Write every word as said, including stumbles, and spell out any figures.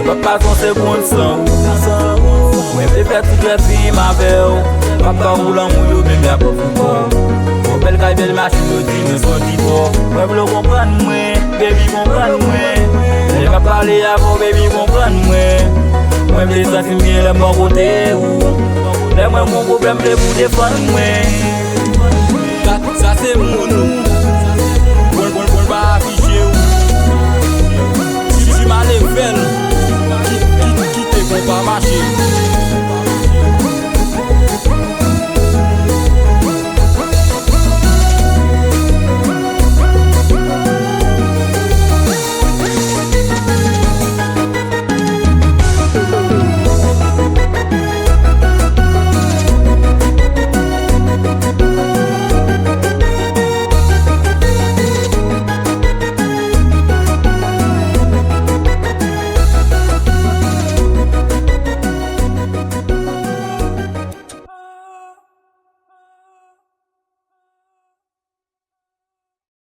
M ap pase yon segonn san ou. Mwen vle fè tout rèv vi m avè w. M ap ba ou lanmou yo, men m ap ofri kò. Yon bèl kay, bèl machin, yo di mwen soti fò. Mwen vle w konprann mwen, baby, konprann mwen. Lè m ap pale avè w, baby, konprann mwen. Mwen vle santi m byen lè m bò kote ou. Lè mwen gon pwoblèm, vle pou defann mwen. Sa, sa se moun ou